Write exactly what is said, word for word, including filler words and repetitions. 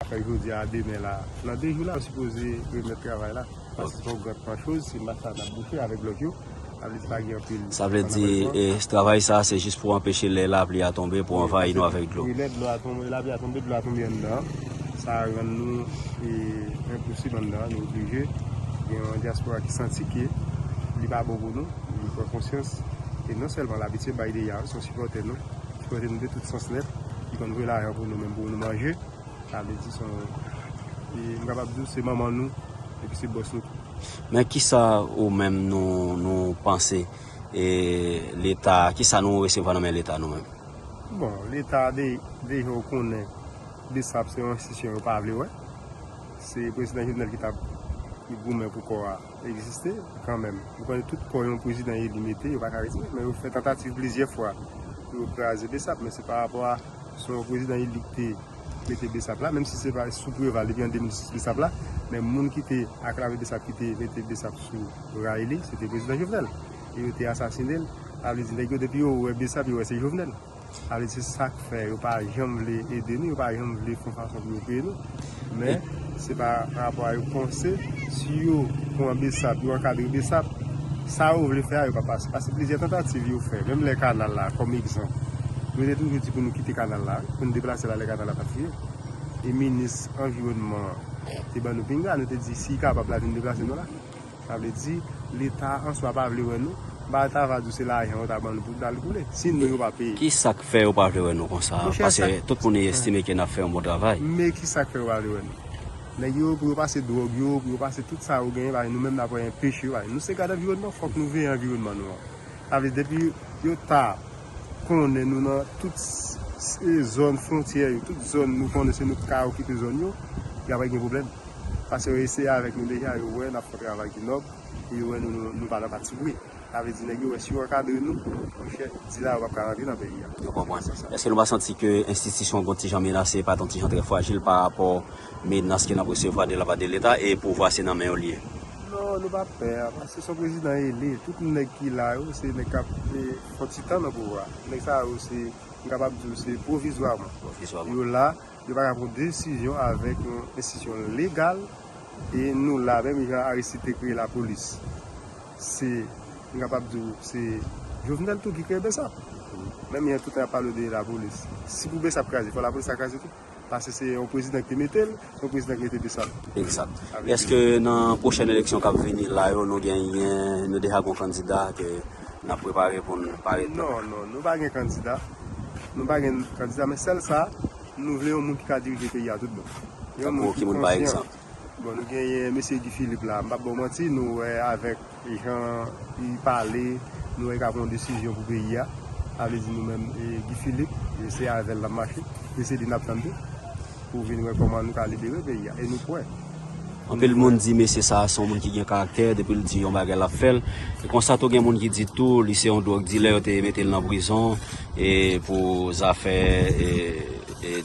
Fè jodi a, demen la. Nan de jou la, yo sipoze remèt travay la. Paske se yon gran pran choz, se mach la n ap bouche avèk blòk yo. Sa vle di pa gen anpil. Sa vle di, e, travay sa, se jis pou anpeche lè lapli a tonbe, pou anvayi nou avèk dlo. Wi, lè dlo a tonbe, lapli a tonbe, dlo a tonbe anndan. Sa rann nou, e, enposib anndan, nou oblije. Gen yon dyaspora ki santi ke li pa bon pou nou, li pran konsyans. E non sèlman l abitye bay deja, se yon sipòtè nou. Sipòtè nou de tout sans nèt. Li konn voye lajan pou nou menm, pou nou manje. Sa vle di se yon, e, m kapab di w se manman nou, epi se bòs nou tou. Men kisa ou menm nou, nou panse, e, Leta, kisa nou resevwa nan men Leta nou menm? Bon, Leta de, deja w konnen, BSAP se yon enstitisyon yo pa vle wè. Se prezidan Jovenel ki t ap goumen pou kò a egziste kanmenm. Ou konnen tout kò yon prezidan eli mete, yo pa ka retire, men yo fè tantativ plizyè fwa pou yo kraze BSAP, men se pa rapò a se yon prezidan eli ki te mete BSAP la, menm si se pa sou Preval depi an de mil sis BSAP la, men moun ki te aklame BSAP, ki te mete BSAP sou ray li, se te prezidan Jovenel. E yo te asasinen l. Sa vle di, nèg yo, depi yo wè BSAP, yo wè se Jovenel. Sa vle di, se sa k fè yo pa janm vle ede nou, yo pa janm vle fè yon fason pou yo peye nou. Men, se pa rapò a yo panse, si yo pran BSAP, yo ankadre BSAP, sa yo vle fè a, yo pa pase. Paske plizyè tantativ yo fè, menm lè kanal la, kòm egzanp. Yo te toujou di pou nou kite kanal la, pou nou deplase l alè kanal la pa t fini. E minis anviwònman te ban nou pinga, nou te di, si l kapab, l a vin deplase nou la. Sa vle di, Leta an swa pa vle wè nou. Ba ta va di w se lajan yo ta ban nou pou n al koule. Si nou, yo pa peye. Ki sa k fè yo pa vle wè nou konsa? Paske tout moun estime ke n ap fè yon bon travay. Men ki sa k fè yo pa vle wè nou? Nèg yo, pou yo pase dwòg yo, pou yo pase tout sa yo genyen, paske nou menm n ap anpeche yo, paske nou se gad anviwònman, fòk nou veye anviwònman nou an. Sa vle di, depi yo ta konnen nou nan tout s-, s-, zòn fwontyè yo, tout zòn nou konnen se nou k ka okipe zòn yo, y ap gen pwoblèm. Paske yo eseye avèk nou deja, yo wè n ap fè yon travay ki nòb, e yo wè nou, nou, nou pa nan pati vre. Sa vle di nèg yo wè si yo ankadre nou, monchè, di la yo p ap ka rantre nan peyi a. Nou konprann. Èske nou pa santi ke enstitisyon an gon ti jan menase, pa t on ti jan trè frajil pa rapò menas ke n ap resevwa de la pa de Leta e pouvwa se nan men yo l ye? Non, nou pa pè, paske se yon prezidan eli. Tout nèg ki la yo, se nèg k ap, e, fè yon ti tan nan pouvwa. Nèg sa yo, se, m kapab di w, se pwovizwaman. Pwovizwaman. Yo la, yo pa ka pran desizyon avèk yon enstitisyon legal, e nou la, menm jan Aristide te kreye lapolis. Se, m kapab di w, se Jovenel tou ki kreye BSAP. Menm jan tout nèg ap pale de lapolis. Si pou BSAP kraze, fò lapolis la kraze tou. Paske se yon prezidan ki te mete l, se yon prezidan ki mete BSAP. Egzak. Èske nan pwochèn eleksyon k ap vini la yo, nou genyen, nou deja gon kandida ke n ap prepare pou n parèt? Non, non, nou pa gen kandida. Nou pa gen kandida, men sèl sa, nou vle yon moun ki ka dirije peyi a tout bon. Yon moun ki konsyan. Tankou ki moun, pa egzanp? Bon, nou genyen mesye Guy Philippe la, m p ap ba w manti, nou wè avèk jan li pale, nou wè li ka pran desizyon pou peyi a. Sa vle di nou menm, e, Guy Philippe, e, se avè l n ap mache, e se li n ap tann tou, pou vin wè kòman nou ka libere peyi a, e nou prè. Anpil moun di mesye sa a se yon moun ki gen karaktè, depi l di yon bagay l ap fè l. E konsa tou gen moun ki di tou li se yon dwòg dilè, yo te mete l nan prizon, e pou zafè, e, e,